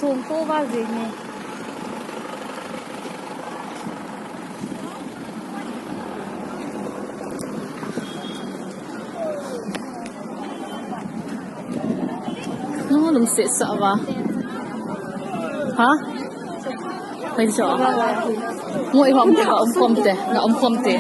Chhum khu va zing ni. Lung seh sah va. Ha? Hei cho. Ngoi hom te ka om kom te, na om kom te.